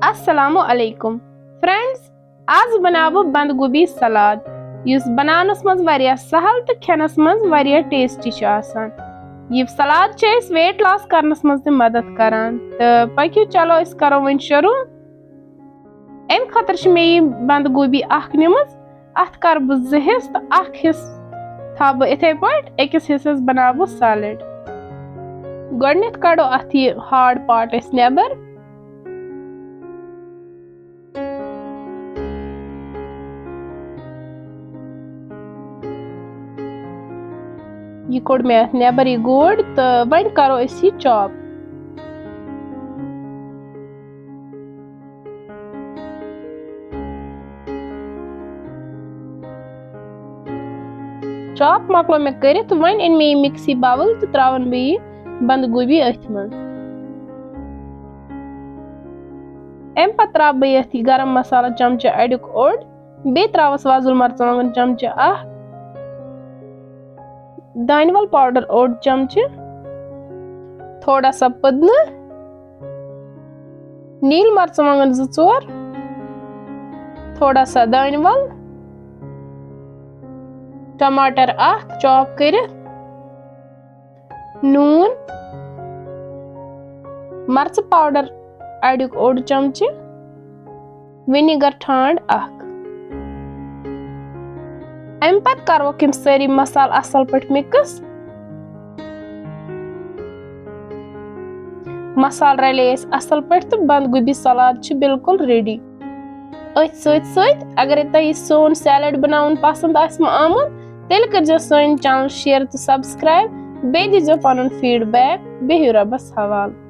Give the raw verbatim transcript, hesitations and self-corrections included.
السلام علیکم فرینڈز، آز بناوٕ بند گوبی سلاد، یُس بناونس منٛز واریاہ سہل تہٕ کھٮ۪نس منٛز واریاہ ٹیسٹی چھُ آسان۔ یہِ سلاد چھُ اَسہِ ویٹ لاس کرنس منٛز تہِ مدد کران۔ تہٕ پٔکِو، چلو أسۍ کرو وۄنۍ شروع۔ اَمہِ خٲطرٕ چھِ مےٚ یہِ بند گوبی اکھ نِمٕژ، اتھ کرٕ بہٕ زٕ حصہٕ تہٕ اکھ حصہٕ تھاوٕ بہٕ اِتھے پٲٹھۍ، أکِس حصس بناوٕ بہٕ سیلڈ۔ گۄڈٕنٮ۪تھ کڑو اتھ یہِ ہارڈ پارٹ أسۍ نٮ۪بر۔ یہِ کوٚڑ مےٚ اَتھ نٮ۪بر یہِ گوڈ، تہٕ وۄنۍ کرو أسۍ یہِ چاپ۔ چاپ مۄکلو مےٚ کٔرِتھ، وۄنۍ أنۍ مےٚ یہِ مِکسی باول تہٕ ترٛاوَن بہٕ یہِ بند گوبی أتھۍ منٛز۔ اَمہِ پتہٕ ترٛاوٕ بہٕ یَتھ یہِ گرم مسالہٕ چمچہٕ اَڑیُک اوٚڑ، بیٚیہِ ترٛاوَس وۄزُل مرژٕوانٛگُن چمچہٕ اکھ، دانہِ ول پاوڈر اوٚڑ چمچہٕ، تھوڑا سا پٔدنہٕ، نیٖل مرژٕوانٛگُن زٕ ژور، تھوڑا سا دانہِ ول، ٹماٹر اکھ چاپ کٔرِتھ، نوٗن، مرژٕ پاوڈر اَڑیُک اوٚڑ چمچہٕ، وِنیگر ٹھانٛڈ اکھ۔ اَمہِ پتہٕ کروکھ یِم سٲری مسالہٕ اَصٕل پٲٹھۍ مِکٕس۔ مسالہٕ رَلے اَسہِ اَصٕل پٲٹھۍ تہٕ بند گوبی سلاد چھُ بالکل ریڈی۔ أتھۍ سۭتۍ سۭتۍ اگرے تۄہہِ یہِ سون سیلڈ بناوُن پسند آسہِ وۄنۍ آمُت، تیٚلہِ کٔرزیٚو سٲنۍ چینل شیئر تہٕ سبسکرائب، بیٚیہِ دیٖزیٚو پنُن فیڈ بیک۔ بِہِو رۄبس حوالہٕ۔